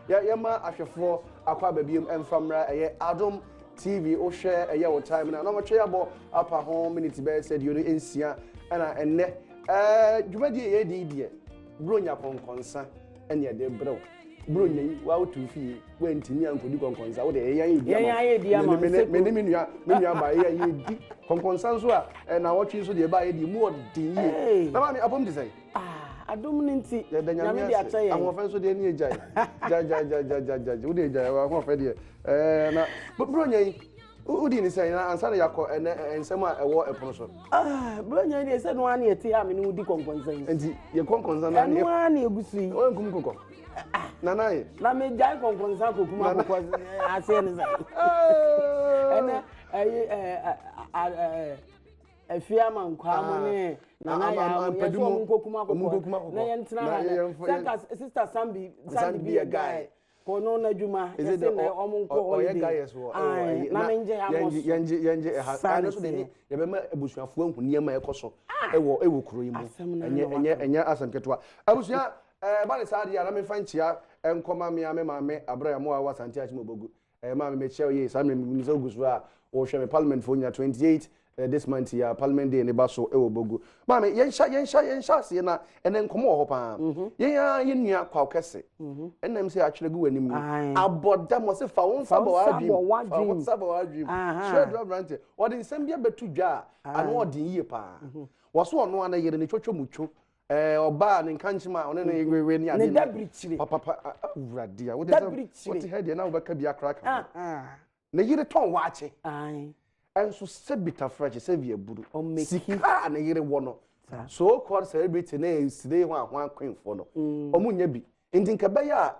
Yɛma ahwɛfoɔ akɔ aba biom ɛmfa mmra ɛyɛ Adom TV. Wohwɛ ɛyɛ wo time no a na wɔtwe abɔ apa ho minute bɛyɛ sɛ 26 ɛna ɛnnɛ ɛɛ dwumadie yɛdi yi deɛ, Buronya kɔnkɔnsa ɛne ɛde brɛ wo. Buronya yi wa wotu fie wantumi ankɔdi kɔnkɔnsa, wode ɛyɛ yɛn yɛ di ama wo. Me ne me nua ba yɛ yɛ di kɔnkɔnsa nso a, ɛna wɔtwe nso deɛ ɛba yɛ deɛ mu ɔden yie. Na maame, apɔm te sɛn? Ah, adom no nti. Yɛda Nyame de ase. Akyɛ yɛn. Ahoɔfɛ nso deɛ ne yɛgyae gyae gyae gyae gyae gyae, wode gyae ahoɔfɛ deɛ ɛɛ na Buronya yi wodi ne sɛn na ansa na yɛakɔ ɛnɛ nsɛm a ɛwɔ ɛpono so? Ah, Buronya yi deɛ, sɛ no ara ne yɛte ha a me ne wo di kɔnkɔnsa yi. Nti yɛ kɔnkɔnsa na ɛno ara ne ɛgu so yi. Wɔnkum kokɔ nana yɛ. Na megyae kɔnkɔnsa kɔkum akokɔ aseɛ ne sɛ ɛnɛ ɛyi ɛɛ ɛɛ afie ama nkwaa mo ne nana yɛ a yɛsɛ ɔmo nkokum akokɔ na yɛntena ha nɛ sɛ nka Sister Sambi Sandy bi yɛ guy kɔ no n'adwuma, yɛsɛ nɛ ɔmo nkɔ holiday. Guys wɔ Aye, na mengye ha mɔ so. Yɛngye ɛha. Saa ɛno na nso de ɛteɛ. ne yɛbɛma abusuafoɔ ahu nneɛma a ɛkɔ so ɛwɔ kuro yi mu. Asɛm no ɛnyɛ na ɛnyɛ ɛnyɛ asɛm ketewa, abusua. Ɛba ne saa deɛ a, na memfa nkyia nkɔma me a me maame abrɛ a mo a wɔ Asante Akyem Obogu. Maame, mekyia wo yie. Saa mmerɛ mi sɛ wogu so a wɔhwɛ me. Parliament foɔ nyina, 28 this month yi a Parliament Day ne ba so ɛwɔ Bogu. Maame, yɛnhyɛ aseɛ na ɛnɛ nkɔmmɔ wɔ hɔ paa. Yɛn a yɛn nua Kwaw Kɛse ɛnam sɛ atwerɛ gu w'anim yi abɔdam, ɔsɛ fa wo nsa Fa bɔ wo nsa w'adwene bɔ fa wo w'adwene. nsa bɔ w'adwene kyerɛ duro aberante. Ɔde nsɛm bi abɛto dwa a ano ɔden yie paa. Wɔso ɔno ana yere ne twotwo mu two ɔbaa ne nkankyem a ɔne ne wewe ne ade. Ne dabirikyire. Papapa, awurade a wode sɛ Dabirikyire. wote ha deɛ na wobɛka bi akora ka ho. Ne yere tɔn waakye ɛnso sɛ bitafrakye sɛ vi aburu Ɔmmɛki. Sika a ne yere wɔ no, so called celebrity ne nsire ho ahoa queenfoɔ no, ɔmo nya bi. Nti nka bɛyɛ a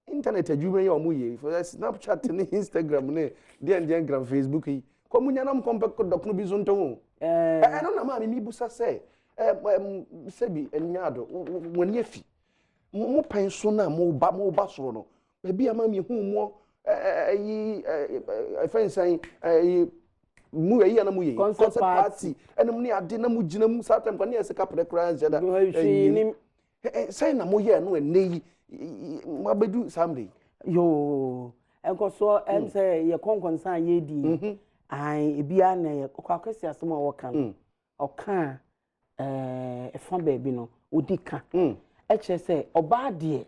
internet adwuma yi a ɔmo yɛ yi for Snapchat ne Instagram ne deɛn deɛn gram, Facebook yi kɔ ɔmo nya nam kɔmpɛ dɔkono bi so ntɔn o. Ɛno na maame mi busa sɛ sɛbi nyaado wɔn ani afi mo pɛn so na mo ba soro no baabi a maame ehu mo ɛyi ɛfɛn nsɛn ɛyi mu ɛyi a na mo yɛ yi Concert party. Ɛna mo ne ade na mo gyina mu saa time kwan ne yɛ sɛ kaprɛ koraa nhyɛ da. Hwee ɛyi nim. Sɛn na mo yɛ no ɛnɛ yi mo abɛdu saa mmerɛ yi? Yoo, nkɔsoɔ sɛ yɛ kɔnkɔnsa a yɛdi yi ae, ebiara na yɛ kɔ akɔsi asɛm a wɔka no, ɔka a ɛfa baabi no ɔdi ka. Ɛkyerɛ sɛ ɔbaa deɛ,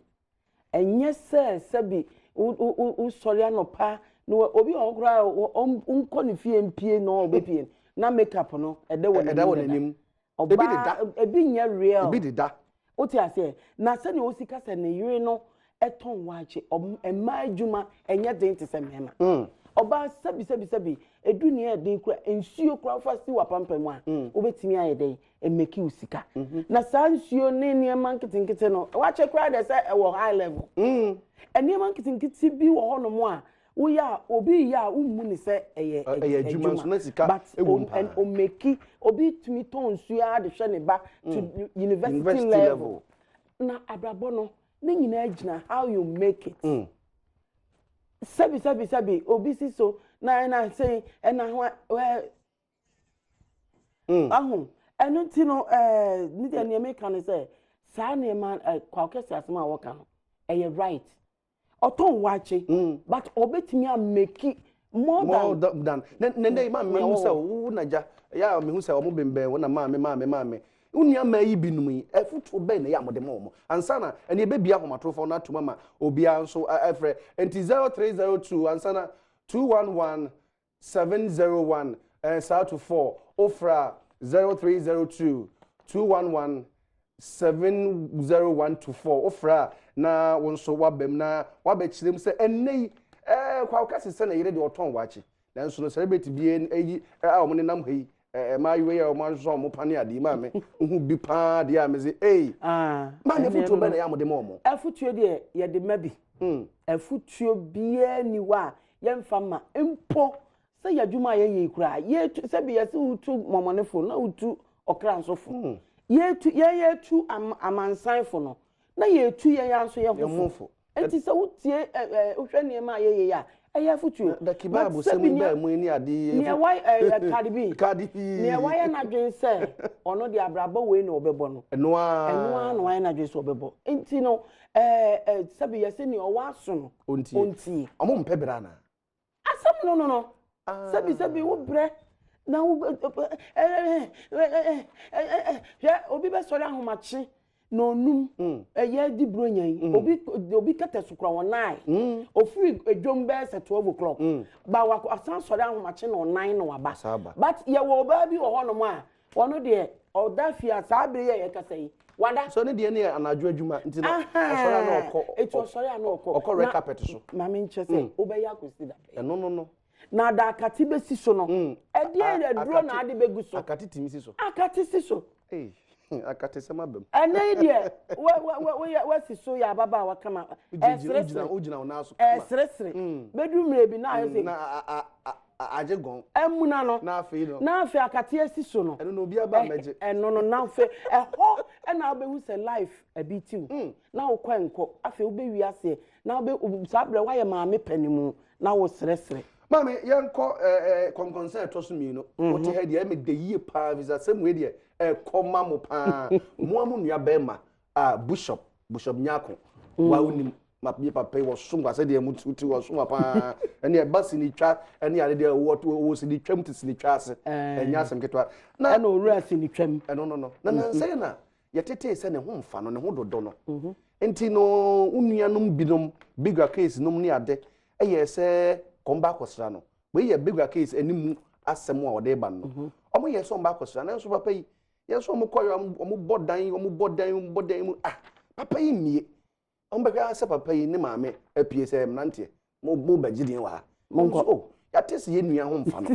ɛnyɛ sɛ sɛbi wosɔre anɔpa na obi wɔ hɔ koraa a nkɔ ne fie mpie na ɔbɛpie na makeup no ɛdɛ wɔ ɛda wɔ n'anim dada. N'anim ebi deda. Ɔbaa ebi nyɛ real. Ebi deda. Wote aseɛ? Na sɛnea osi ka sɛ ne yere no ɛtɔn waakye, mmaa adwuma ɛnyɛ den te sɛ mmarima. Ɔbaa, sɛbi sɛbi sɛbi, edu nea ɛden kura nsuo kura fa si w'apampam a, wobɛtumi ayɛ dɛn emeki wo sika. Na saa nsuo ne nneɛma nketenkete no, waakye kura deɛ sɛ ɛwɔ high level. Nneɛma nketenkete bi wɔ hɔnom a woyɛ a obi yɛ a wommu ne sɛ ɛyɛ ɛyɛ adwuma nso na sika but ɛwɔ mu paa. Omeki obi tumi tɔn nsuo ara de hwɛ ne ba to university university level. Level. Na abrabɔ no ne nyinaa gyina how you make it. Sɛbi sɛbi sɛbi, obi si so na ɛna sɛn ɛna ho ɛɛ aho. Ɛno nti no ne deɛ nea meka ne sɛ saa nneɛma Kwaw Kɛse asɛm a wɔka no ɛyɛ right. Ɔtɔn waakye but ɔbɛtumi ameki more more than than ne ne maame. Nea mehu sɛ wɔwɔ. wo nagya yɛ a, mehu sɛ ɔmo bembɛn wo na maame maame maame wo nua mmaa yi binom yi, ɛfotuo bɛn na ɛyɛ a mode ma wɔn ansa na ɛne ɛbɛbia ahomatorofoɔ no atom ama obiara nso ɛfrɛ? Nti 0302 ansa na 211 701 saa to 4 ofra 0302 211 701 to 4 ofra na wo nso wabam na wabɛkyerɛ mu sɛ ɛnnɛ yi Kwaw Kɛse sɛ na yere deɛ ɔtɔn wakye, nanso no celebrity bi ayi a wɔn nenam ha yi, mmaayewa yi a wɔn asosɔ wɔn pane adeɛ, maame nhu bi paa deɛ a mese ee. Ah, maame, ɛnneɛ afotuo no bɛn na ɛyɛ a mode ma wɔn? Afotuo deɛ, yɛde ma bi. Afotuo biara ni hɔ a yɛmfa ma mpo sɛ yɛ adwuma a yɛyɛ yi koraa, yɛtu sɛbi yɛsɛ wotu mɔmɔnefo na wotu ɔkra nso fo. Yɛtu yɛn, yɛtu amansanfo no na yɛtu yɛn ara nso yɛn yɛn ho ho fo. Fo. Nti sɛ wotie ɛ ɛ wohwɛ nneɛma a yɛyɛ yi a, Ɛyɛ afotuo. Daki But Bible sɛm sɛbi yi nea baa mu yi ne ade yi. nea wa ɛyɛ Cardi B. Cardi B. Nea wayɛ n'adwene sɛ ɔno deɛ abrabɔ wei na ɔbɛbɔ no. Ɛno ara. Ɛno ara na wayɛ n'adwene sɛ ɔbɛbɔ. Nti no ɛɛ ɛ sɛbi yɛsɛ nea ɔwɔ aso no. Ontie. Ontie. Ɔmo mpɛ brɛ anaa? Asɛm no no no. Sɛbi sɛbi wo brɛ na wo ɛɛ ɛɛ ɛɛ hwɛ obi bɛsɔre ahomakye na onum ɛyɛ di buronya yi obi obi kɛtɛ so kura wɔn nan ofiri edwom bɛyɛ sɛ 12 o'clock ba wa asan sɔre ahomakye na ɔnan na waba. Saa ba. But yɛwɔ ɔbaa bi wɔ hɔnom a ɔno deɛ ɔda fie a saa abere yɛ yɛkasa yi wada. So ne deɛ ne yɛ anadwo adwuma nti no ɔsɔre a na ɔkɔ. Etu ɔsɔre a na ɔkɔ. Ɔkɔ red Na carpet so. Maame nkyɛ sɛ wobɛyɛ akɔsi da bɛn? Ɛno no no. Na da akate bɛsi so no, ɛdeɛ yɛ duro na ade bɛgu so? Akate tumi si so. Akate si so. Ee, akate sɛm aba mu. Ɛnɛ yi deɛ wɔ wasi so yɛ ababaawa kama. Wogyina Ɛseresere. wogyina wo nan so kama. Ɛseresere. Bɛdu mmerɛ bi na ayɛ sɛ Na a a a agye gɔn. Ɛmuna no. Na afei no. Na afei akate asi so no. Ɛno na obi aba mmɛgye. Ɛno no na afei ɛhɔ ɛna wobɛhu sɛ life ɛbi tiw. Na wokɔ nkɔ afei wobɛwi aseɛ na wobɛ saa berɛ woayɛ maame panimu na woseresere. Maame, yɛnkɔ ɛɛ kɔnkɔnsa ɛtɔ so mmienu. Wote ha deɛ ɛmɛ de yie paa visa sɛm wei deɛ ɛkɔ ma mo paa. Mo a mo nua bɛrima a Bishop Nyako. Wa wonim ma bi papa yi wɔ som kwa sɛdeɛ mo ti wɔ som paa. Ɛne ɛba sini twa ɛne ade deɛ wɔ wɔ sini twam te sini twa ase. Ɛnyɛ asɛm ketewa. Na ɛna owura sini twam. Ɛno no no. Na nansɛn na yɛtetee sɛ ne ho mfa no, ne ho dodo no. Nti no wo nuanom binom bigger case nom ne ade ɛyɛ sɛ kɔmba akɔsra no. Wei yɛ bigger case animu asɛm a ɔde ba no. Ɔmo yɛ sɛ ɔmba akɔsra nanso papa yi yɛn nso ɔmo kɔ yɛ ɔmo bɔ dan, ɔmo bɔ dan, ɔmo bɔ dan mu, ah, papa yi mmie. Ɔmo bɛhwɛ sɛ papa yi ne maame apue sɛ mmeranteɛ mo mo bɛgye deɛ wɔ ha. Mo nkɔ o, yɛate sɛ yɛn nua ho mfa no.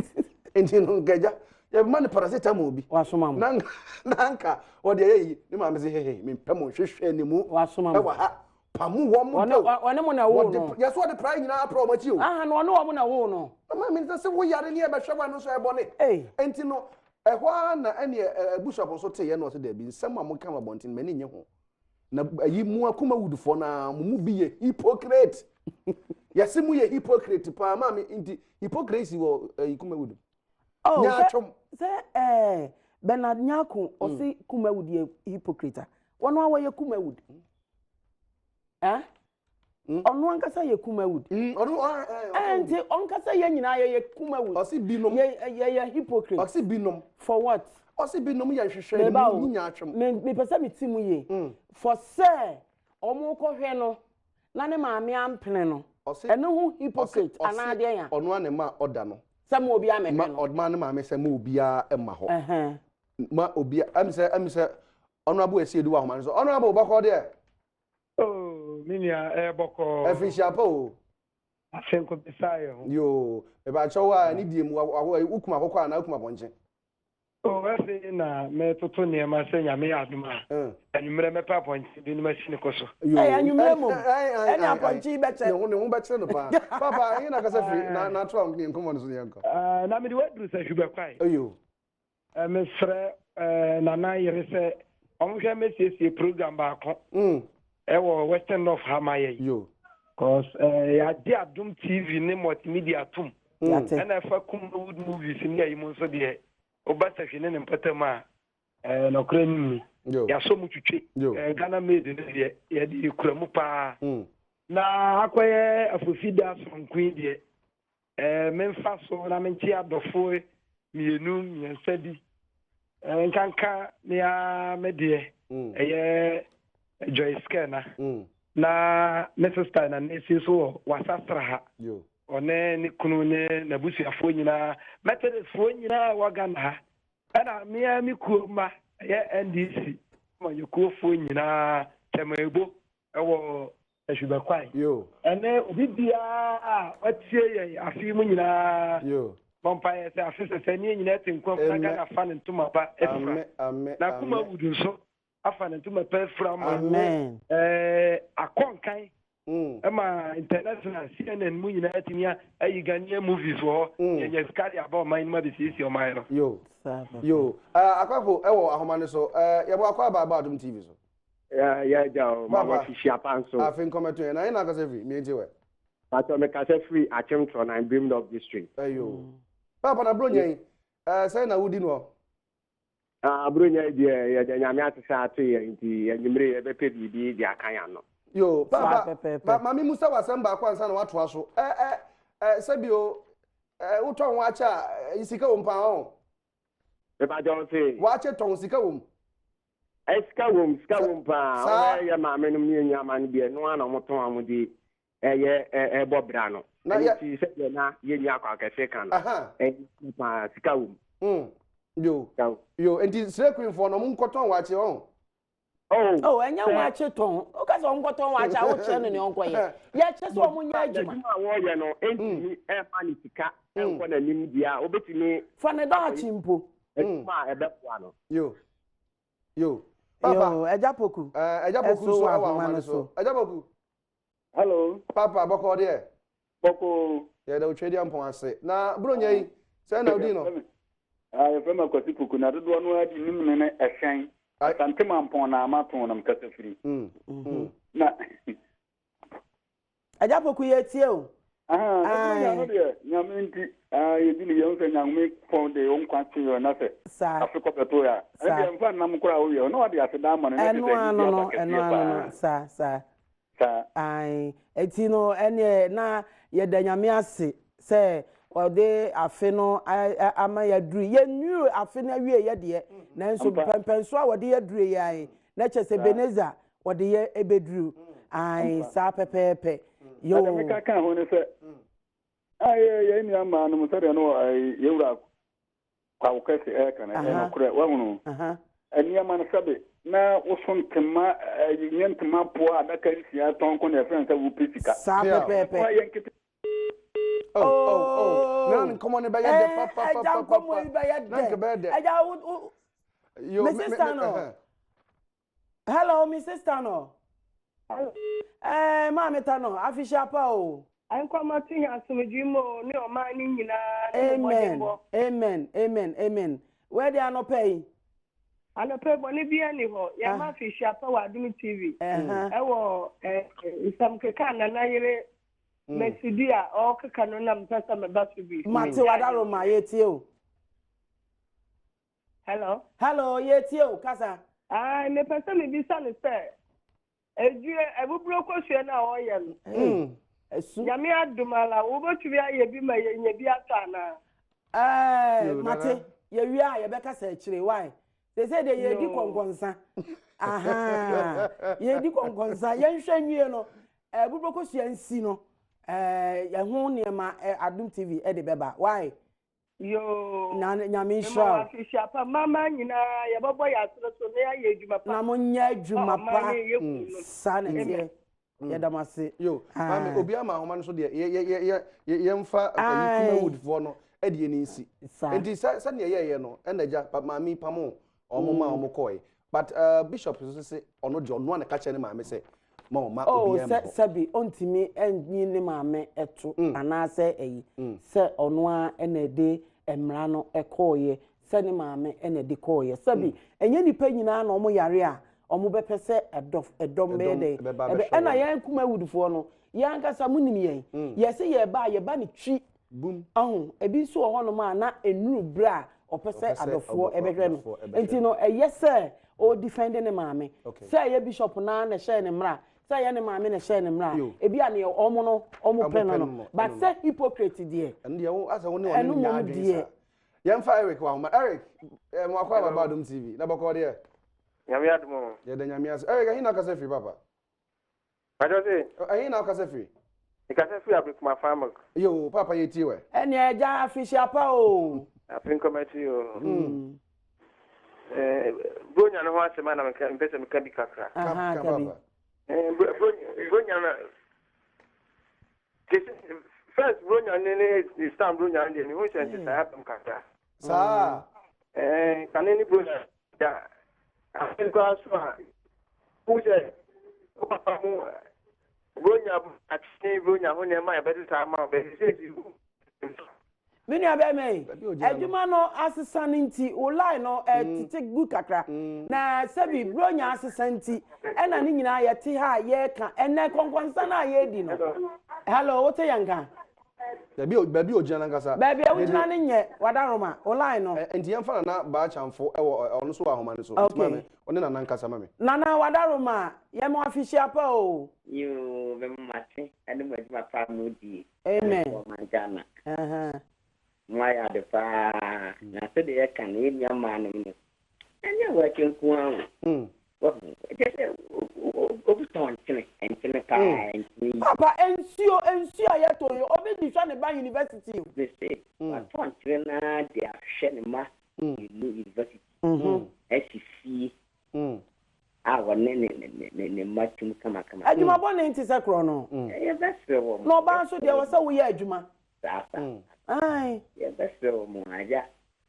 Nti no nkagya yɛbɛma no paracetamol bi. Wasoma mo. Na nka ɔde ɛyɛ yi ne maame sɛ hehe mempɛ mo nhwehwɛ ne mu. Wasoma mo. Ɛwɔ ha pamu wɔn mo Ɔne dɛw. ɔne mo na ɛwoo no. Yɛsɛ ɔde prae nyinaa pra wɔn akyi o. Aha no ɔne wɔn na ɛwoo no. Maame nsa sɛ woyare ne yɛbɛhwɛ wa no nso ɛbɔ ne. Ei. Nti no ɛhɔ ara na ɛne Bishop nso te yɛ no ɔsɛ dɛbi nsɛm a moka wɔ abɔnten m'ani nye ho. Na ayi mu akoma wudufoɔ na mo mu bi yɛ hypocrite. Yɛse mo yɛ hypocrite paa maame, nti hypocrisy wɔ ayi Kumawood. Oh, Nyaatwom. Sɛ Bernard Nyako ɔse Kumawood yɛ hypocrite a, wɔn a wɔyɛ Kumawood. Eh? Ɔno ankasa yɛ Kumawood. Ɔno Nti ɔnkasa yɛ nyinaa yɛyɛ Kumawood. Ɔse binom. Yɛ yɛ hypocrite. Ɔse binom. For what? Ɔse binom yɛ nhwehwɛ Meba o. mu nyaatwom. Me mepɛ sɛ me ti mu yie. For sɛ ɔmo kɔhwɛ no na ne maame ampene no. Ɔse Ɛno ho hypocrite ɔse anaa deɛ ya? Ɔno a ne ma ɔda no. Sɛ mo obi amɛhwɛ Ma no. ɔma ne maame sɛ ma obiara ma hɔ. Ɛhɛn. Ma obi ɛmi sɛ Honorable esi edu wɔ ahoma no so. Honorable, bɔkɔ deɛ? Oh, me nua, ɛyɛ bɔkɔɔ. Ɛfinhyia pa o. Afei nkɔbisa yɛ ho. Yoo, ɛbɛakyɛw a ne die mu wokum akokɔ anaa wokum apɔnkye? Oh, afei na mɛtoto nneɛma sɛ Nyame yɛ adom a, anwummerɛ mɛpɛ apɔnkye bi no masi ne kɔ so. Yoo. Ɛyɛ anwummerɛ mmom. Ɛne Ɛne apɔnkye yi bɛkyɛ. Ne ho bɛkyerɛ no paa. Papa, ɛyɛ na kasa firi na ato a ne nkɔmmɔ no so ne yɛnkɔ. Ah, na mede waduru sɛ Hwibɛkwae. Oyo. Mesrɛ Nana yere sɛ ɔmohwɛ mɛsiesie program baako ɛwɔ Western North ha ma yɛ. Yo. Cause yɛagye Adom TV ne multimedia tom. Yate. Ɛna ɛfa Kumawood movies ne ayi mu nso deɛ, woba Sahwi ne ne mpɔtam a, nɔkorɛ no ni. Yo. Yɛasɔ mu twitwe. Yo. Ghana made no deɛ yɛde kura mu paa. Na akɔyɛ afofida soronko yi deɛ, memfa so na mente adɔfoɔ mmienu mmiɛnsa bi. Nkanka me ara me deɛ ɛyɛ Joyce Kena na me sister na nesi nso wɔ Wasasra ha. Yo. Ɔne ne kunu ne n'abusuafoɔ nyinaa, Methodistfoɔ nyinaa wɔ Ghana ha, ɛna mmea me kuo ma ɛyɛ NDC amanyɔkuofoɔ nyinaa tɛmɛbo ɛwɔ Ahwibɛkwae. Yo. Ɛne obi biara a watie yɛn afe yi mu nyinaa. Yo. Bɔ mpaeɛ sɛ afe sɛsɛ ne yɛn nyinaa te nkwa mu na Amen. Ghana fa ne ntoma pa afira. Amen. Amen. Na Amen. Kumawood nso afa ne ntoma pa afira ma Amen. Akɔnkan ɛma international CNN mu nyinaa atumi ayi Ghanaian movies wɔ hɔ. Yɛnya sika de aba ɔman no mu abɛsiesie ɔman no. Yo. Saa papa. Yo. Akwako ɛwɔ ahoma no so. Yɛbɔ akɔ aba aba Adom TV so. Ya ya gya o, ma Papa. wafihyia pa nso. Afe nkɔmɛto yɛn na yɛn na akasa firi mmiɛnti wɛ. Pastor mekasa firi Akyem Trɔnan Birim North District. Ayo. Papa na bronya yi, eh, sɛn na wodi no? Ah, bronya yi deɛ yɛda Nyame ase sɛ ato yɛn nti anwummere yɛbɛpɛ biribi de aka yɛn ano. Yo, Saa papa, pɛpɛɛpɛ. ma, ma me musa w'asɛm baako ansa na watoa so. Ɛ ɛ ɛ sɛbi o, ɛ wotɔn waakye a, ɛ, sika wom paa ɔn? Mepakyɛ wo se? Waakye tɔn sika wom? Ɛ sika wom, sika wom paa. Saa. Wohwɛ yɛ maame nom ne yɛn nuamaa no bi a, ɛno ara na wɔtɔn a wɔde ɛyɛ ɛ ɛbɔ bra no. Na Ɛno yɛ. nti sɛdeɛ na yɛn nua Kwakɛse ka no, Aha. ɛyɛ paa, sika wom. Yo. Sika wom. Yo, nti Slay Queen foɔ no, ɔmo nkɔtɔn waakye ɔn? Oh, Oh, ɛnyɛ sɛ waakye tɔn. Woka sɛ ɔnkɔtɔn waakye a wokyerɛ no nea ɔnkɔyɛ. Yɛkyerɛ sɛ ɔmo nyɛ adwuma. Adwuma a wɔreyɛ no ntumi ɛmma ne sika ɛnkɔ n'anim deɛ a, obetumi Fa ne daakye mpo. adwuma a ɛbɛboa no. Yo. Yo. Papa. Yo, Agya Poku. Agya Poku Ɛso nso wɔ ɛwɔ ahoma ahoma no no so. so. Agya Poku. Hello. Papa, bɔkɔ deɛ. Bɔkɔ. Yɛda otwa di ampɔn ase. Na bronya yi, sɛ na odi no. Ah, yɛfrɛ me Akwasi Poku na dodoɔ no ara de nim ne ne ɛhyɛn. Asante Mampɔn na ama tɔn nam kasa firi. Na Agya Poku yɛ tie o. Aha, na bronya no deɛ Nyame nti, ah, yɛdi ne yɛn sɛ Nyame pɔn de wo nkwa kye yɛ na sɛ afe kɔ bɛto ya. Ɛne deɛ mfa nnam koraa woyɛ, na wɔde aseda ama no na Ɛno kyerɛ sɛ ano anigye no, aba ɛno kɛseɛ ano no, paa. saa saa. Saa. Ae, eti no ɛneɛ na yɛda Nyame ase sɛ ɔde afe no ama yɛaduru. Yɛnnuru afe no awieeɛ deɛ, nanso Ampa. mpɛmpɛnsoɔ a wɔde yɛaduru yi ae, na kyerɛ sɛ Saa. Ebenezer wɔde yɛ ɛbɛduru. Ae, Ampa. saa pɛpɛɛpɛ. Na deɛ Yoo. meka kaa ho ne sɛ, a yɛ yɛn nua mmaa no mu sɛdeɛ no yɛwura Kwawo kɛse ɛreka no ɛyɛ nokorɛ wahunu nneɛma no sɛbe na woso ntema nyɛ ntema poa adaka nsia tɔn ko na yɛfrɛ no sɛ wopɛ sika. Saa pɛpɛɛpɛ. Yɛ nkete. Oh, oh, oh. Na nkɔmɔ no bɛyɛ dɛ pa pa pa Ɛgya pa nkɔmɔ pa. yi bɛyɛ Na nka bɛyɛ dɛ. dɛ. Ɛgya wo wo. Yo, Me me me sister me. no. Uh-huh. Hello, me sister no. Eh, maame ta no, afihyia pa o. Nkɔmɔ to yɛn asomdwee mu o ne ɔman no nyinaa ne mo Amen. mmɔdenbɔ. Amen. Amen. Amen. Where anɔpa yi? Anɔpa yi bɔne biara nni hɔ. Yɛma afihyia pa wɔ Adom TV. Ɛwɔ eh, nsɛm keka a Nana yere Mesidi a ɔrekeka no na mepɛ sɛ meba so bi. Mate wadaroma yɛtie o. Hello. Hello, yɛtie o, kasa. Ai, mepɛ sɛ mebisa no sɛ edwie abuburo kosua no a ɔyɛ no. Ɛsu. Nyame adom ara wobɛtumi ayɛ bi ma yɛnya bi atɔ anaa? Ɛɛ, Yo, mate, Nana. yɛwie a yɛbɛkasa akyire, why? Sese deɛ yɛdi Yo. kɔnkɔnsa. Aha, yɛdi kɔnkɔnsa. Yɛnhwɛ nwie no, abuburo kosua nsi no, ɛɛ, yɛho nneɛma Adom TV ɛde bɛba, why? Yoo. Na Nyame Mema nhyira wo wo. afihyia pa. Mama nyinaa yɛbɛbɔ yɛ asere so na yɛayɛ adwuma pa. Na monyɛ adwuma Ma ɔman pa. no yɛ kunu no. Saa na ɛteɛ. Yɛda mo ase. Yo, maame, Ah. obi ama ahoma no so deɛ, yɛ yɛ yɛ yɛ yɛ yɛmfa ayi Aye. Kumawood foɔ no ɛde yɛn nsi. Saa. Nti sɛ sɛdeɛ yɛyɛ no, ɛna agya pa maame yi pamo ɔmo ma ɔmo kɔɛ. But bishop nso sɛ ɔno deɛ ɔno a na ka kyerɛ ne maame sɛ ma ɔma Oh, obiara sɛ ma hɔ. sɛbi ɔntumi ɛnyi ne maame ɛto anaasɛ ɛyi sɛ ɔno a ɛna ɛde mmara no ɛkɔɔyɛ sɛ ne maame ɛna ɛde kɔɔyɛ sɛbi ɛnyɛ nipa nyinaa na ɔmo yare a ɔmo bɛpɛ sɛ ɛdɔ ɛdɔm bɛyɛ Ɛdɔm dɛ bɛba ɛbɛ abɛhwɛ ɛna wɔn. yɛn Kumawoodfoɔ no yɛn ankasa mo nim yɛn yɛsɛ yɛba a yɛba ne twi Boom. ɔho ebi nso wɔ hɔnom a na enuru bere a ɔpɛ sɛ Ɔpɛ sɛ adɔfoɔ ɛbɛhwɛ no adɔfoɔ ɛbɛhwɛ nti no. no ɛyɛ sɛ ɔdefend ne maame Okay. sɛ ɛyɛ bishop naa na ɛhyɛ ne mmara sɛ ɛyɛ ne maame na ɛhyɛ ne mmara Yo. ebi a neɛ ɔmo no ɔmo Ɔmo pɛ no pɛ no no no, but ɛno no. sɛ hypocrite deɛ Ɛno deɛ wo asɛ wo ne ɔne Ɛno no nya mmom adwene deɛ. saa. Yɛmfa Eric wɔ ahoma. Eric, mo akɔ aba Adom TV. Na bɔkɔ deɛ. Nyame adom o. Yɛda Nyame ase. Eric, ɛhe na wokasa firi papa? Pàtó sè, Ɛhe na wokasa firi? ìkàsẹ́ firi Abirikuma Farmok. Yo, papa yɛtie wɛ. Ɛnea ɛgya afihyia pa o. Afi nkɔmɛkyi o. Bronya no ho asɛm a na meka mpɛ sɛ meka bi kakra. Aha, Ka kabi. papa. Bronya no first bronya ne ne stan bronya no deɛ mehu sɛ nsesaeɛ abam kakra. Saa. Kane ne bronya da afei koraa so a hu sɛ wo papa mu bronya akyene bronya ho nneɛma a yɛbɛde saa ma wo bɛsɛ sɛ Me nua bɛrima yi, Baabi a ogyina no. adwuma no asesa no nti wo line no ɛtete gu kakra na sɛbi bronya asesa nti ɛna ne nyinaa yɛte ha a yɛreka ɛnɛ kɔnkɔnsa no a yɛredi no. Hello, wote yɛn nka? Baabi a baabi a ogyina nankasa. Baabi a wogyina no nyɛ wadaroma, wo line no. Nti yɛmfa Nana Baakyamfo wɔ ɔno nso wɔ ahoma no so. Nti maame, ɔne Nana nkasa ma me. Nana wadaroma, yɛma wo afihyia pa o. Yoo, mema mo ase ɛne mo adwuma pa a mo die. Amen. Ɛne ɔman Ghana. Mo ayɛ ade paa. Na sɛdeɛ yɛka no, yɛn nua mmaa nom no, ɛnyɛ wɔakye nko ara o. Wahu? Kyerɛ sɛ, obi tɔn nkyene, nkyene paa, nkyene yi. Papa, nsuo, nsuo a yɛtɔn yi, obi de hwɛ ne ba university o. Mese, watɔ nkyene no ara de ahwɛ ne mma mmienu university, asi fie a wɔne ne ne ne mma te mu kamakama. Adwuma bɔne nte sɛ korɔ no. Yɛbɛsrɛ wɔn. Na ɔbaa nso deɛ, ɛwɔ sɛ woyɛ adwuma. Saa saa. Ae. Yɛbɛsrɛ wɔn, agya.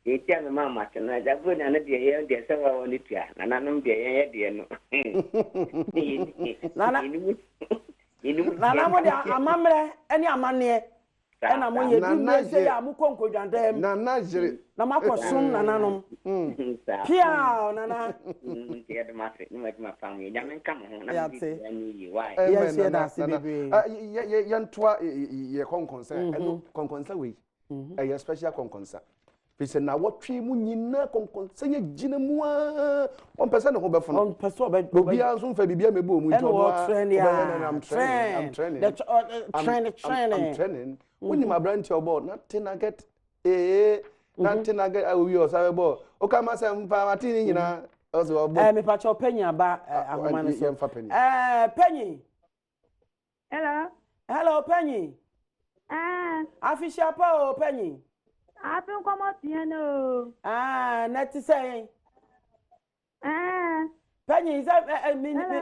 Deɛ nti a memaa mo ase no, agya Buronya no deɛ yɛn deɛ sɛ wɔwɔ no tua, nananom deɛ yɛn yɛ deɛ no. Nana, nana mo deɛ amammerɛ ne amanneɛ ɛna mo yɛ du mmerɛ sɛ yɛ a mo kɔ nkodwantam nana yere na mo akɔ som nananom piaa nana. Nti yɛde mo ase ne mo adwuma pa mo yɛ nyame nka mo ho na mo bi bia ne yie why. Yɛn nso yɛda ase bebree. Yɛntoa yɛ kɔnkɔnsa ɛno kɔnkɔnsa wei ɛyɛ special kɔnkɔnsa firi sɛ nawɔtwe mu nyinaa kɔnkɔnsa yɛ gyina mu aa ɔmpɛ sɛ ne ho bɛfono ɔmpɛ sɛ ɔbɛ obiara nso mfa biribi amɛbɔ mu nti ɔno a ɔbɛyɛ no I'm training I'm training I'm training wonim aberante ɔbɔ nothing I get ee nothing I get owie ɔsa bɛbɔ woka ma sɛ mfa mate ne nyinaa ɔsɛ ɔbɔ ɛɛ mepakyɛ ɔpanyin aba ahoma no so yɛmfa panyin ɛɛ panyin Hello. Hello, Penny. Ah. Afihyia pa o, Penny. Afi nkɔmɔ tia no o. Ah, na ti sɛ yɛn. Ah. Penny, sɛ ɛ ɛ mi mi.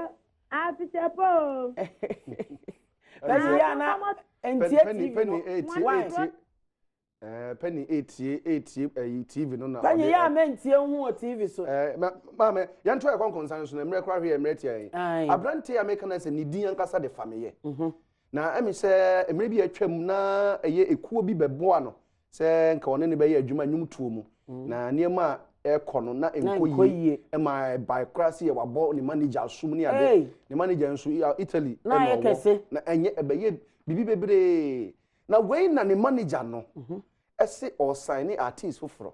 Afihyia pa o. Penny yɛ ana ntie TV no. Why? Ɛɛ Penny etie etie ɛyi TV no na. Penny yɛ a mɛntie ho wɔ TV so. Ɛɛ ma maame yɛn to ɛkɔ nkɔnsa no so na mmerɛ koraa hwɛ yɛ mmerɛ tia yɛn. Aberante a meka na sɛ ne din ankasa de fa meyɛ. Mhm. Na ɛmi sɛ mmerɛ bi atwam na ɛyɛ ekuo bi bɛboa no sɛ nka ɔne ne bɛyɛ adwuma nnwomtoɔ mu. Mm. Na nneɛma a ɛkɔ no na nkɔ yie ɛma ɛbae koraa sɛ yɛ wabɔ ne manager asom ne ade. Ne manager nso Italy ɛna ɔwɔ. Na ɛnyɛ ɛbɛyɛ biribi bebree. Na wei na ne manager no se ɔresaene artiste foforɔ.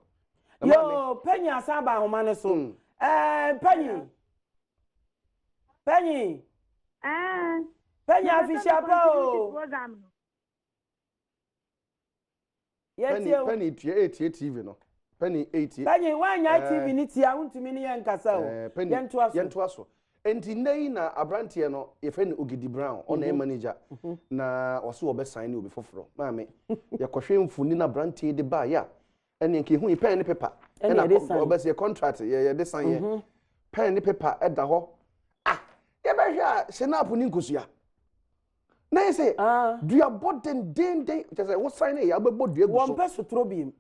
Yoo, Panyin asan aba ahoma no so. Mm. Ɛɛ, Panyin. Panyin. Ɛɛ. Panyin afihyia pa o. Yɛtie o. Panyin tie etie TV no. Panyin etie. Panyin wanya TV ni tie a wontumi ne yɛn nkasa o. Yɛntoa so. Yɛntoa so. Enti nnɛ yi na abranteɛ no yɛfrɛ no Ogidi Brown ɔna ɛyɛ manager na ɔse ɔbɛ sign obi foforɔ maame yɛkɔhwɛ mfoni na abranteɛ yi de baeɛ a ɛne nka ehu yi pɛn ne paper ɛna ɔbɛsɛ yɛ contract yɛ yɛde sign yɛ pɛn ne paper ɛda hɔ ah yɛbɛhwɛ a shenap ne nkosua na yɛ sɛ duabɔ dendenden kyɛ sɛ wo sign yɛ abɛbɔ dua gu so wɔn pɛ sotoro biem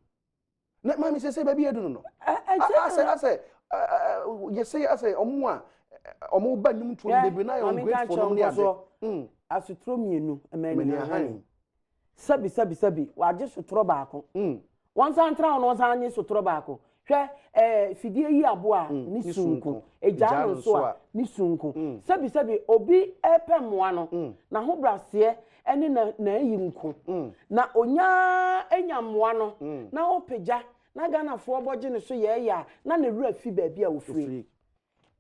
Na maame sɛ sɛ baabi adu no no. Asɛ asɛ yɛsɛ asɛ ɔmo a ɔmo ba nnwom tuo no bebree na yɛ ungrateful nom ne ade. Hmm. Asotoro mmienu mani ahane. Sɛbi sɛbi sɛbi wagye sotorɔ baako. Hmm. Wɔn san tra wɔn san nye sotorɔ baako. Hwɛ ɛɛ fidie yi aboa hmm. ne sunko. Egya no nso a ne sunko. Sɛbi sɛbi obi ɛpɛ mmoa no. N'ahobraseɛ ne na n'ayi nko na onya nya mmoa no na ɔpagya na Ghanafoɔ bɔgye ne so yɛɛyɛ a na ne werɛ fi baabi a ofiri.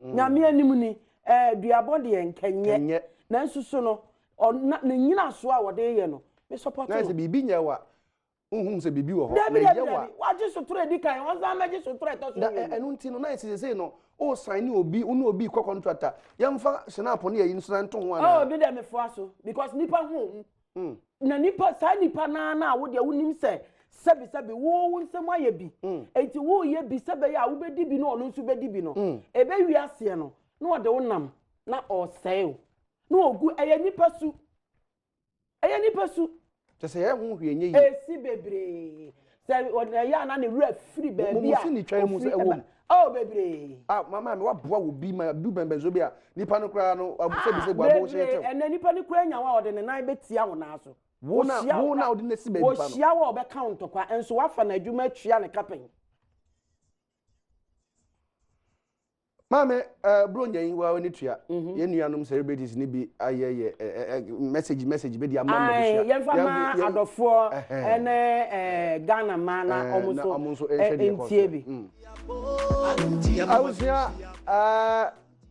Nyame anim ni ɛɛ duabɔ deɛ nkɛnyɛ nanso so no ɔna ne nyinasoɔ a wɔde yɛ no me support no. Na sɛ biribi nyɛ wa Wonhuu sɛ biribi wɔ hɔ. Dabi, Na dabi, ɛyɛ wo a. dabi. Wagye sotorɔ a edi kan, ɔnsan mmɛgye sotorɔ a ɛtɔ so Na mmienu. ɛno nti no, na ɛsɛ sɛ no, wosan ne obi, wo ne obi rekɔ contract a, yɛmfa Schnapp ne ayi nso na nto ho anaa? Oh, me deɛ mefoa so because nipa ho ohu. Na nipa, saa nipa no ara no a wo deɛ wonim sɛ sɛbi sɛbi wo wo nsam ayɛ bi, enti woreyɛ bi sɛ ɛbɛyɛ a wobɛdi bi na ɔno nso bɛdi bi no, ɛbɛwie aseɛ no, na ɔde wo nam na ɔresɛe wo, na ɔgu, ɛyɛ nipa su. Ɛyɛ nipa su. Kyɛ sɛ yɛ ho hwee nyɛ yie. Esi bebree. Sɛ ɔde ɛyɛ a na ne werɛ firi baabi a. Mo si ne twɛn mu sɛ ɛwɔ mu. Oh bebree. Ah mama mi waboa wo bi ma du bɛnbɛn so bi a nipa no koraa no sɛ bi sɛ bu abo hyɛ kyɛw. Bebree ɛnɛ nipa no koraa nya wa ɔde ne nan bɛtia wo nan so. Wo na wo na ɔde n'asi baabi pa no. Wɔhyia wo a ɔbɛka wo ntɔkwa nso wafa n'adwuma atua ne kapɛn. Maame, eh, Buronya yi wa w'ani tua. Mhm. Yɛn nuanom celebrities no bi ayɛ yɛ eh, eh, message message bi de ama mabusua. Yɛmfa ma adɔfoɔ ɛne Ghana ma na ɔmo nso ntie bi. Mm. Abusua,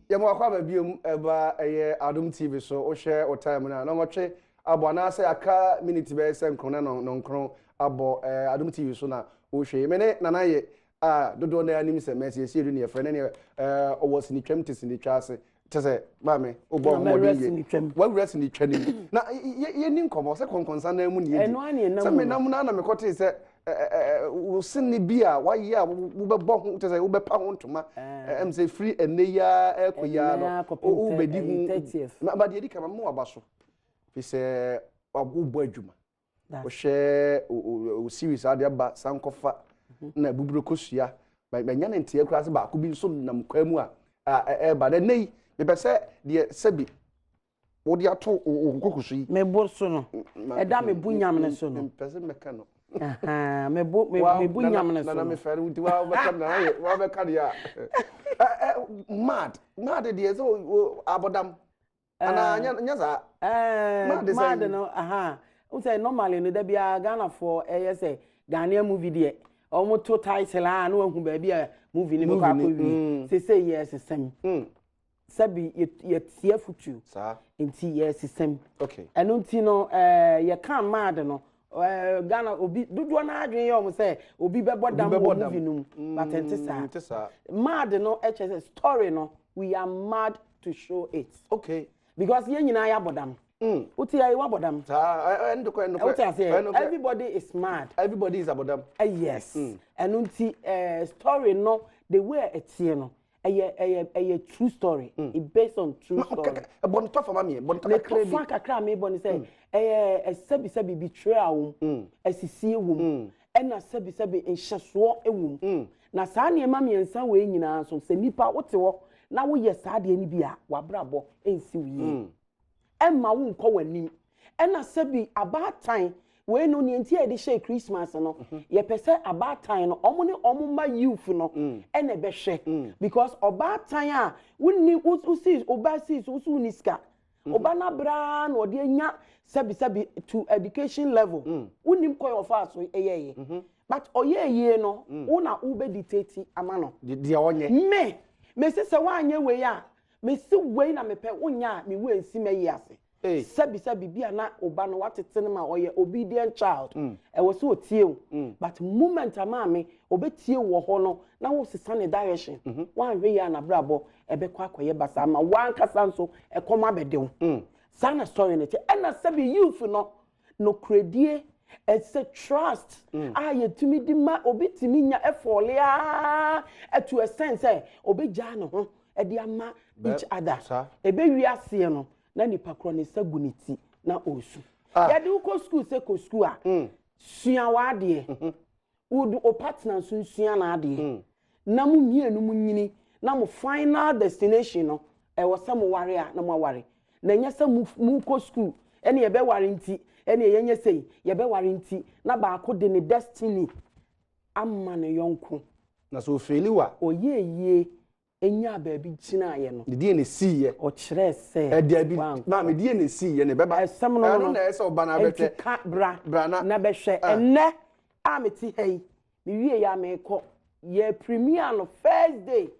yɛma wakɔ aba biom ɛba ɛyɛ Adom TV so wohwɛ wo time no a na ɔtwe abɔ anaasɛ aka minute bɛyɛ sɛ nkron na nɔnkron abɔ Adom TV so na wohwɛ yi. Me ne Nana yɛ a dodoɔ no ara nim sɛ Mercy Asiedu ne yɛfrɛ no ne ɔwɔ sinitwam te sinitwa ase kyɛ sɛ maame wobɔ ho mmɔden yie wawura sinitwa no mu na yɛni nkɔmmɔ sɛ kɔnkɔnsa nan mu ne yɛdi sɛ menam no na mekɔtee sɛ wo sene bi a wayɛ a wobɛbɔ ho kyɛ sɛ wobɛpa ho ntoma ɛm sɛ firi ɛnnɛ yi ara ɛkɔ yi ara no wobɛdi ho ma deɛ ɛdi ka ma mo aba so fi sɛ wobɔ adwuma Wohwɛ o series a ade aba sankɔfa mhm. na abuburo kosua manya ne nteɛ koraa sɛ baako bi nso nam kwan mu a ɛreba na ɛnɛ yi mepɛ sɛ deɛ sɛbi wode ato wo koko so yi. Mebo so no ɛda mebo nyam no so no. Mpɛ sɛ mɛka no. Mebo mebo nyam no so no. Nana mefɛ no nti wabɛka nana yɛ wabɛka deɛ a mad mad deɛ sɛ abɔdam. Anaa nyɛ nyɛ saa. Ɛɛ maade maade no aha n sɛ normally no da biara Ghanafoɔ ɛyɛ sɛ Ghanaian movie deɛ wɔn to title a na wɔahu baabi a movie no bɛkɔ akɔ wie mm. sese yɛ sesɛm mm. sɛbi yɛtie afutuo nti yɛ sesɛm ɛno nti no ɛɛ yɛka maade no ɛɛ Ghana obi dodoɔ no adwene yɛ wɔn sɛ obi bɛbɔ dam wɔ movie no mu mm, but ɛnte saa maade no ɛkyɛ sɛ story no we are mad to show it. Okay. Because yɛn nyinaa yɛ abɔdam. Mm. Wote yɛ wabɔ dam. Saa ɛndokɔ ɛndokɔ. Wote aseɛ everybody is mad. Everybody is abɔdam. Uh, yes. Mm. Ɛno nti uh, story no the way ɛteɛ no ɛyɛ ɛyɛ ɛyɛ true story. Mm. It based on true story. Ɛbɔ ne tɔfa ma mi bɔ ne tɔ kakra bi. Ne tɔfa kakra mi bɔ ne sɛ ɛyɛ ɛsɛbisɛbi betrayal wɔm. Ɛsisie wɔm. Ɛna sɛbisɛbi nhyɛsoɔ wɔ mu. Na saa nneɛma mmiɛnsa wei nyinaa nso, sɛ nipa wote hɔ na woyɛ saa adeɛ no bi a, w'abrabɔ nsi wo yie. Ɛmma wonkɔ w'anim. Ɛna sɛbi abaatan wei no, nea nti a yɛde hyɛɛ Christmas no, yɛpɛ sɛ abaatan no, wɔn ne wɔn mma youth no ɛna ɛbɛhwɛ. Because ɔbaatan a wonni, wosi, wo ba sii so, wo so wonni sika. Ɔba no abrɛ ara na ɔde anya sɛbisɛbi to education level. Mm. Wonim kwan ɔfaa so yɛɛyɛ. Mm-hmm. But ɔyɛɛ yie no, mm. wo na wobɛ dictate ama no. Deɛ ɔnyɛ. Me, mesi sɛ woanyɛ wei a, mesi wei na mepɛ, wonyɛ a, me wu ansi mɛyi ase. Sɛbisɛbi bi a na ɔba no watete no ma ɔyɛ obedient child. Mm. Ɛwɔ sɛ ɔtie wo. Mm. But moment a maame ɔbɛtie wɔ hɔ no, na wosesa ne direction. Mm -hmm. Woanhwɛ yie a n'abrabɔ ɛbɛkɔ akɔyɛ basaa ma w'ankasa nso ɛkɔm abɛde wo. Mm. Saa na story no te. Ɛna sɛbi youth no, nokorɛdie, ɛsɛ trust mm. a yɛtumi di ma obi tumi nya ɛfɔle aa to ɛsɛn sɛ obɛgyaa ne ho ɛde ama each other. Ɛbɛwi aseɛ no na nipa korɔ ne nsa gu ne ti na ɔresu. Ah. Yɛde wokɔ sukuu sɛ kɔ sukuu a, mm. sua w'adeɛ. Mm -hmm. Wo wo partner nso nsua n'adeɛ mm. na mo mmienu mo nyini na mo final destination no ɛwɔ sɛ mo ware a na mo aware na ɛnyɛ sɛ mo mo kɔ school ɛne yɛbɛware nti ɛne yɛnyɛ sɛyi yɛbɛware nti na baako de ne destiny ama ne yɔnko. Na sɛ ofeeli wa. Ɔyɛ yie nyaa baabi gyinaeɛ no. Ne deɛ na ɛsiiɛ. Ɔkyerɛɛ sɛ. Ɛdabi, maame deɛ na ɛsiiɛ na ɛbɛba. Ɛsɛm no no. Ɛno na ɛsɛ sɛ ɔba na abɛhwɛ. Nti ka bra. Bra na. Na bɛhwɛ. Ɛnnɛ a mete ha yi, mewie yɛ a merekɔ. Yɛ premiere no first day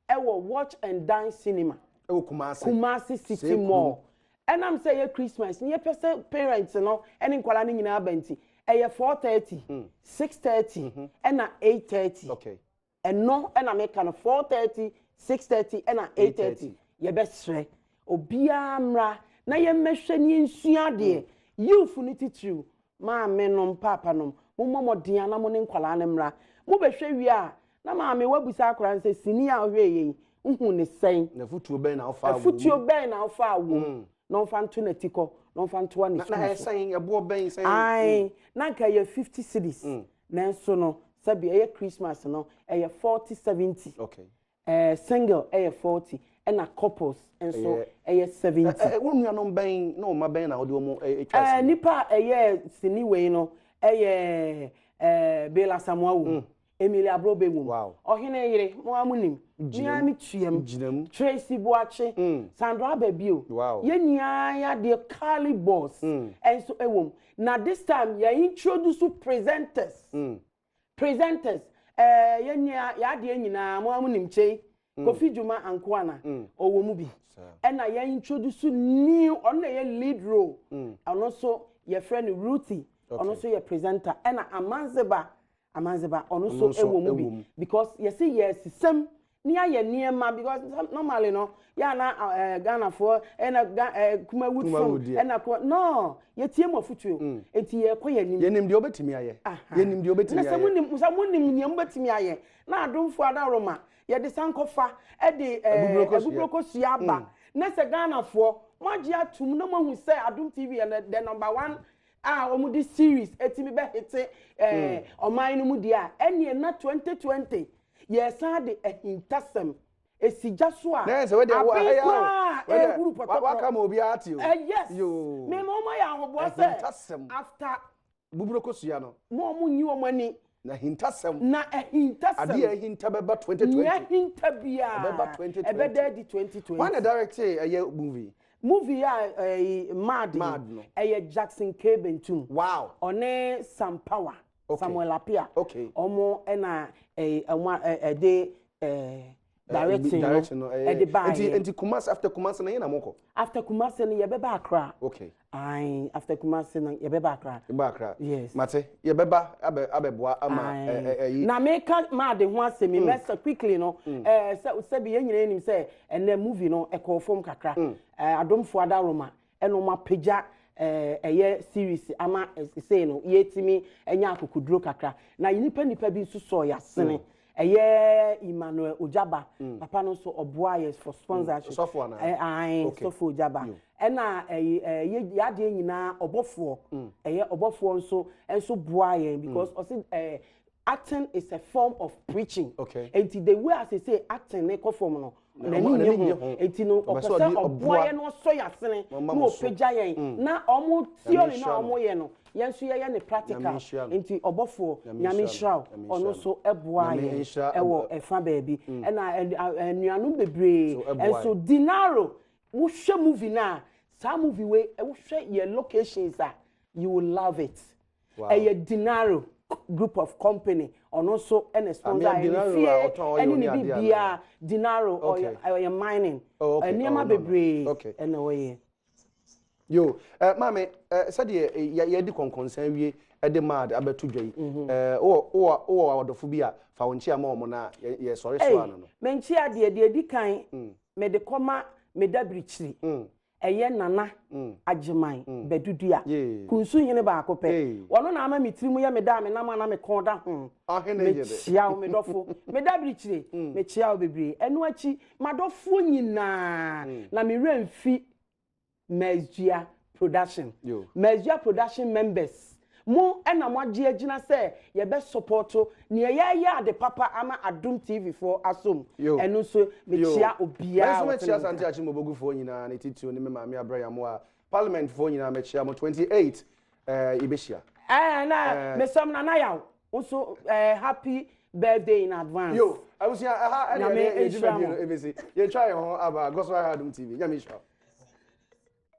ɛwɔ Watch and Dine Cinema. Ɛwɔ Kumasi. Kumasi City Mall. Ɛnam sɛ ɛyɛ Christmas na yɛpɛ sɛ parents no ne nkwadaa no nyinaa ba nti, ɛyɛ 4:30, 6:30 ɛna 8:30. Okay. Ɛno na meka no, 4:30, 6:30 ɛna 8:30. Yɛbɛsrɛ obiara mmra na yɛmmɛhwɛ na yɛnsua adeɛ. Youth no titiriw, maame nom, paapa nom, mommɔ mmɔden ara na mo ne nkwadaa no mmra. Mobɛhwɛ wie a, na maame woabisa akwadaa no sɛ, sini a wohwɛeɛ yi, wohuu no sɛn? Na afotuo bɛn na wofaa wom? Afotuo bɛn na wofaa wom? Na ɔmfa nto n'atikɔ, na ɔmfa ntoa ne sukuu so. Na ɛyɛ sɛn? Ɛboɔ bɛn sɛn? Ae, na anka ɛyɛ 50 cedis. Nanso no, sɛbi ɛyɛ Christmas no, ɛyɛ 40 70. Okay. Eh, single ɛyɛ 40, ɛna couples nso ɛyɛ 70. Ɛ, wo nuanom bɛn na wɔn mma bɛn na wɔde wɔn atwa sini? Nipa a ɛyɛ sini wei no ɛyɛ eh, Bill Asamoah wom, mm. Emilia Brobe wom. Wow. Ɔhene yere, mo ara mo nim. Me ara me tua mu. Tracy Boakye, mm. Sandra Ababio. Wow. Yɛn nyinaa yɛ adeɛ Carly Boss mm. nso wɔ mu. Na this time yɛ introduce presenters. Mm. Presenters, eh, yɛn nyinaa yɛ adeɛ nyinaa mo ara mo nim kyei. Mm. Kofi Juma Ankoana, mm. ɔwɔ mu bi. Ɛna yɛ introduce new, ɔno na yɛ lead role. Mm. Ɔno nso yɛfrɛ no Ruthie. Ɔno nso yɛ presenter. Ɛna Amanzeba Amandzeba ɔno nso wɔ mu bi because yɛsi yɛ sisɛm ne ayɛ nneɛma because normally no yɛ ana ɛɛ eh, Ghanafoɔ ɛna ga ɛɛ eh, Kumawood film ɛna kuma no yɛtie mu afutuo mm. eti yɛkɔ yɛn anim. Yɛnim deɛ ɔbɛtumi ayɛ yɛnim deɛ ɔbɛtumi ayɛ. Na sɛ mo nim sɛ mo nim nea mo bɛtumi ayɛ na adomfoɔ adaworoma yɛde sankɔfa ɛde ɛɛ eh, abuburokosua aba mm. na sɛ Ghanafoɔ mo agye atum na mo ahu sɛ Adom TV yɛ the number one a wɔde series atumi bɛhete ɛɛ hmm. ɔman no mu deɛ a ɛneɛ na 2020 yɛsan de ahintasɛm esi gya so a aben koraa ehuru pɔtɔpɔ waka ma obiara te o eh, yes mema wɔn ayɛ ahoboa sɛ after buburo kosua no mo wɔn nyi wɔn ani Na ahintasɛm. Na ahintasɛm. Adeɛ a ahinta bɛba 2020. Nea ahinta biara. Ɛbɛba 2020. Ɛbɛda adi 2020. Hwan na directee ɛyɛ movie? Movie a ɛyi Mad no. Mad no. Ɛyɛ Jackson K Bentum. Wow. Ɔne Sam Power. Okay. Samuel Appiah. Okay. Ɔmo ɛna ɛyi ɔmo ɛde ɛɛ. Directing no ɛde baayɛ. Nti nti Kumasi after Kumasi no yɛn na mo kɔ. After Kumasi no yɛbɛba Accra. Okay. Ayi after Kumasi no yɛbɛba Accra. Yɛbɛba Accra. Yes. Mate yɛbɛba abɛ abɛboa ama ɛyi. Na meka maade ho asɛm yi mɛsa quickly no ɛɛ sɛ sɛbi yɛn nyinaa nim sɛ ɛnɛ movie no ɛkɔɔ fam kakra. Ɛɛ Adomfo Adaworoma ɛna wɔn apagya ɛɛ ɛyɛ series ama sei no yɛtumi anya akokoduro kakra na nipa nipa bi nso sɔɔ yasene ɛyɛ Emmanuel Ojaba mm. papa no nso ɔboa yɛ for sponsorship mm. sɔfo ana ɛɛ okay. sɔfo Ojaba ɛna ɛyɛ ɛyɛ yadeɛ nyinaa ɔbɔfoɔ mm. ɛyɛ ɔbɔfoɔ nso nso boa yɛn because ɔsi ɛɛ acting is a form of preaching. Okay. Enti the way as they say acting ne kɔ fam no n'ani nye ho. Enti no ɔpɛ sɛ ɔboa yɛn na ɔsɔ yɛn asene na ɔpagya yɛn mm. na ɔmo theory na ɔmo yɛ no yɛn nso yɛyɛ ne practical. Enti ɔbɔfoɔ nyame nhyira wo ɔno nso ɛboa yɛn ɛwɔ ɛfa baabi mm. ɛna anuanom bebree ɛnso dinaro wohwɛ movie no a saa movie wei wohwɛ yɛ locations a you will love it. Ɛyɛ Dinaro group of company ɔno nso ɛna sponsor ayɛ ne fie ɛne ne biribiara Dinaro ɔyɛ ɔyɛ mining oh, nneɛma oh, bebree ɛna ɔyɛ. Yo, eh, maame, eh, sɛdeɛ eh, yɛadi kɔnkɔnsa awie de maad abɛto dwa yi, mhm. eh, wowɔ ɔdɔfo bi a fa wo nkyea ma wɔn na yɛsɔre so ano no. Me nkyea deɛ deɛ edi kan mm. mede kɔma me dabirikyiri. Mm. Ɛyɛ Nana Agyeman Badu-Duah, Kunsu hene baako pɛ. Ɔno na ama me tirim yɛ me dɛ a menam a na me kɔn da ho. Mekyea wo, me dɔfo. Me dabirikyire, mekyea wo bebree. Ɛno akyi, m'adɔfoɔ nyinaa, na me werɛ mfi Mesdua Production. Mesdua Production members, Mo na mo agye agyina sɛ yɛbɛ sɔpɔto nea yɛyɛ ade papa ama Adom TV foɔ asom. Ɛno nso mekyia obiara a ɔte me nka. Me nso mekyia Asante Akyem Obogu foɔ nyinaa ne titiriw ne me maame Abrɛ Yamoah, Parliament foɔ nyinaa mekyia mo 28 eh, yɛbɛhyia. Ɛɛ na mesɛm Nana Yaw nso eh, happy birthday in advance. Yo, abusua ɛha ɛna yɛde yɛn dwumadie no ɛbɛsi. Yɛtwa yɛn ho aba Gospel Adom TV. Nyame nhyira wo.